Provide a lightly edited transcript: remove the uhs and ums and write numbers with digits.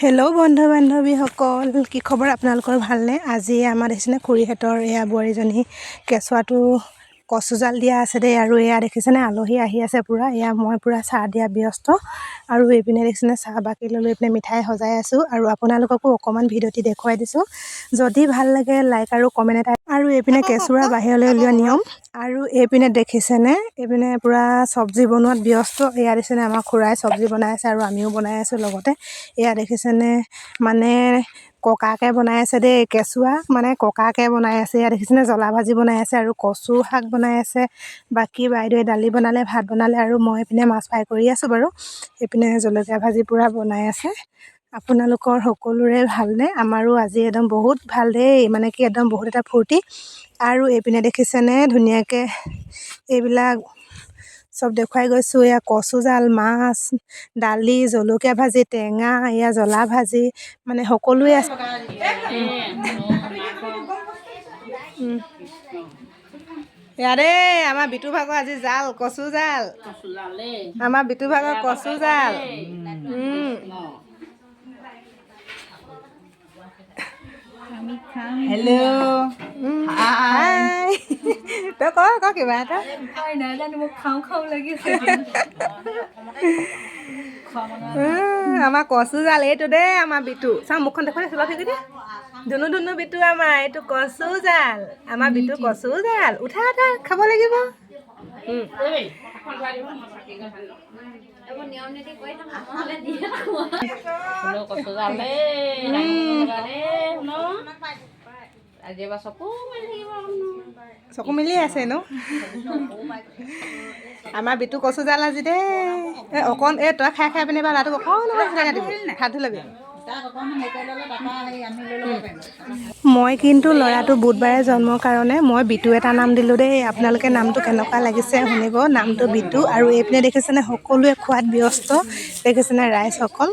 Hello' বন্ধু বান্ধৱীসকল, কি খবৰ আপোনালোকৰ? ভালনে? আজি আমাৰ দেখিছেনে খুৰীহঁতৰ এয়া বোৱাৰীজনী কেঁচুৱাটো কচুজাল দিয়া আছে দেই। আৰু এয়া দেখিছেনে আলহী আহি আছে পূৰা। এয়া মই পূৰা চাহ দিয়া ব্যস্ত। আৰু এইপিনে দেখিছেনে চাহ বাকি ল'লোঁ, এইপিনে মিঠাই সজাই আছোঁ। আৰু আপোনালোককো অকণমান ভিডিঅ'টি দেখুৱাই দিছোঁ। যদি ভাল লাগে লাইক আৰু কমেণ্ট এটা। আৰু এইপিনে কেঁচুৱা বাহিৰলৈ উলিওৱা নিয়ম। আৰু এইপিনে দেখিছেনে এইপিনে পূৰা চব্জি বনোৱাত ব্যস্ত। এয়া দেখিছেনে আমাৰ খুৰাই চব্জি বনাই আছে আৰু আমিও বনাই আছোঁ লগতে। এয়া দেখিছেনে মানে ককাকে বনাই আছে দেই, কেঁচুৱা মানে ককাকে বনাই আছে। এয়া দেখিছেনে জ্বলা ভাজি বনাই আছে আৰু কচু শাক বনাই আছে। বাকী বাইদেৱে দালি বনালে, ভাত বনালে আৰু মই এইপিনে মাছ ফ্ৰাই কৰি আছোঁ বাৰু। এইপিনে জলকীয়া ভাজি পূৰা বনাই আছে। আপোনালোকৰ সকলোৰে ভালনে? আমাৰো আজি একদম বহুত ভাল দেই, মানে কি একদম বহুত এটা ফূৰ্তি। আৰু এইপিনে দেখিছেনে ধুনীয়াকৈ এইবিলাক চব দেখুৱাই গৈছোঁ। এয়া কচু জাল, মাছ, দালি, জলকীয়া ভাজি, টেঙা, এয়া জ্বলা ভাজি, মানে সকলোৱে আছে। এয়া দেই আমাৰ বিটু ভাগৰ আজি জাল, কচু জাল। আমাৰ বিটু ভাগৰ কচু জাল। হেল্ল', হাই, তই ক ক কিবা এটা। নাজানো, মোক খাওঁ খাওঁ লাগিছে। আমাৰ কচু জাল এইটো দেই। আমাৰ বিটু চাওঁ, মুখখন দেখুৱাই চলা থাকি দে। ধুনু ধুনু বিটু আমাৰ এইটো কচু জাল। আমাৰ বিটু কচু জাল। উঠা উঠা, খাব লাগিব। চকু মেলি আছে ন আমাৰ বিটু কচু জাল আজি দেই। এই অকণ এই তই খাই খাই পিনে এবাৰ ল'ৰাটোক অকণ অকণ খুৱাই দিবি, হাত ধুই ল'বি। মই কিন্তু ল'ৰাটো বুধবাৰে জন্মৰ কাৰণে মই বিটু এটা নাম দিলোঁ দেই। আপোনালোকে নামটো কেনেকুৱা লাগিছে শুনিব, নামটো বিটু। আৰু এইপিনে দেখিছেনে সকলোৱে খোৱাত ব্যস্ত, দেখিছেনে ৰাইজসকল।